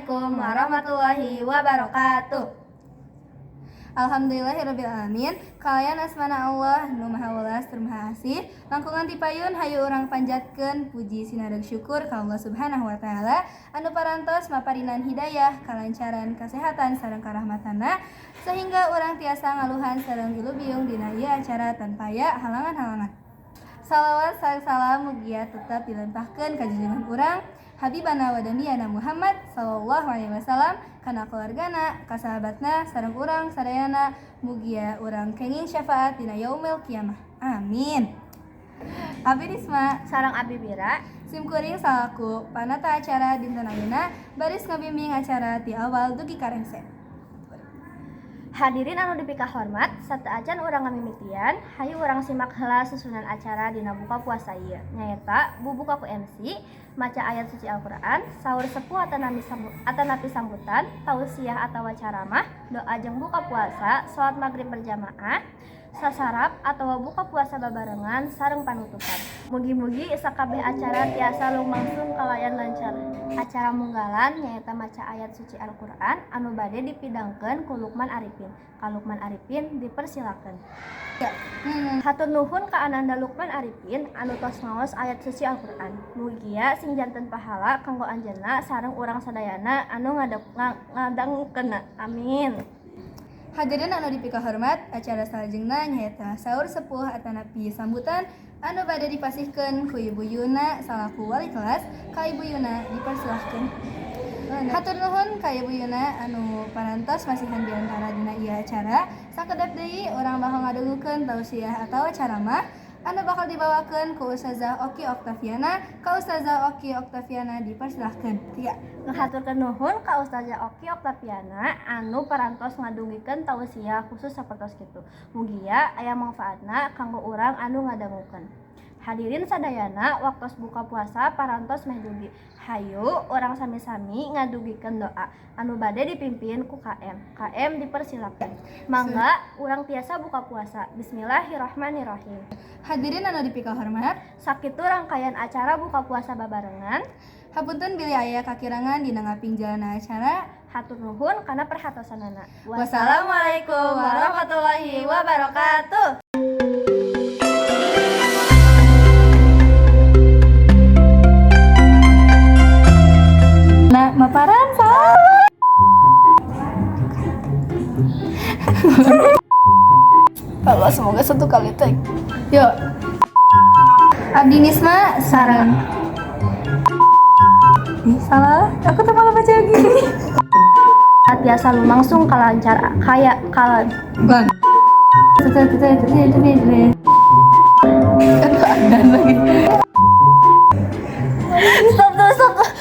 Assalamualaikum warahmatullahi wabarakatuh. Alhamdulillahirabbil alamin. Kalayan asmana Allah nu Maha Welas tur Maha Asih. Langkungan ti payun, hayu urang panjatkeun puji sinareug syukur ka Allah Subhanahu wa Taala anu parantos maparinan hidayah, kalancaran, kesehatan sareng karahmatanna sehingga urang tiasa ngaluhan sareng ilubiung dina ieu acara tanpa aya halangan-halangan. Salawat sareng salam mugia tetap dilempahkeun ka junjungan urang Habibana wa Damiyana Muhammad sallallahu alaihi wasallam, kana keluargana, ka sahabatna, sareng urang sadayana, mugia urang kenging syafaat dina yaumil kiamah. Amin. Abi Risma sareng Abi Bira. Sim kuring salaku panata acara dinten ayeuna baris ngabimbing acara ti awal dugi ka rengse. Hadirin anu dipikahormat, sateuacan urang ngamimitian, hayu urang simak heula susunan acara dina buka puasa ieu. Nyaeta bubuka ku MC, maca ayat suci Al-Qur'an, saur sepuh atanapi sambutan, tausiah atawa caramah, doa jeung buka puasa, salat Maghrib berjamaah, sasarap atawa buka puasa babarengan sareng panutupan. Mugi-mugi sakabeh acara tiasa lumangsung kalayan lancar. Acara munggalan nyaeta maca ayat suci Al-Qur'an anu bade dipidangkeun ku Lukman Arifin. Ka Lukman Arifin dipersilakeun. Hatur nuhun ka Ananda Lukman Arifin anu tos maos ayat suci Al-Qur'an. Mugia sing janten pahala kanggo anjeunna sareng urang sadayana anu ngadangukeunna. Amin. Hadirin anu dipikahormat, acara salajengna nyaeta saur sepuh atanapi sambutan anu bade dipasihkeun ku Ibu Yuna salaku wali kelas. Ka Ibu Yuna dipersilahkeun. Hatur nuhun ka Ibu Yuna anu parantos masihan biantara dina ieu acara. Sakedap deui urang bakal ngadangukeun tausiah atawa ceramah anu bakal dibawakeun ku Ustazah Oki Oktaviana. Ka Ustazah Oki Oktaviana dipersilahkeun. Tiga. Ngahaturkeun nuhun ka Ustazah Oki Oktaviana anu parantos ngadugikeun tausiah khusus sapertos kitu. Mugia aya mangfaatna kanggo urang anu ngadangukeun. Hadirin sadayana, waktos buka puasa parantos meh dugi. Hayu urang sami-sami ngadugikeun doa anu bade dipimpin ku KM. KM dipersilakan. Mangga urang tiasa buka puasa. Bismillahirrahmanirrahim. Hadirin anu dipikahormat, Sakitu rangkaian acara buka puasa babarengan. Hapunten bilih aya kakirangan dina ngaping jalana acara. Hatur nuhun kana perhatosanana. Wassalamualaikum warahmatullahi wabarakatuh. Nah, maparan salah. Allah, semoga satu kali take. Yuk. Abdi Nisma sareng. Ih, salah. Aku tuh malah baca gini. Tiasa lumangsung kalancar kaya kalan Bang. Aduh, adan lagi. Stop tuh, stop tuh.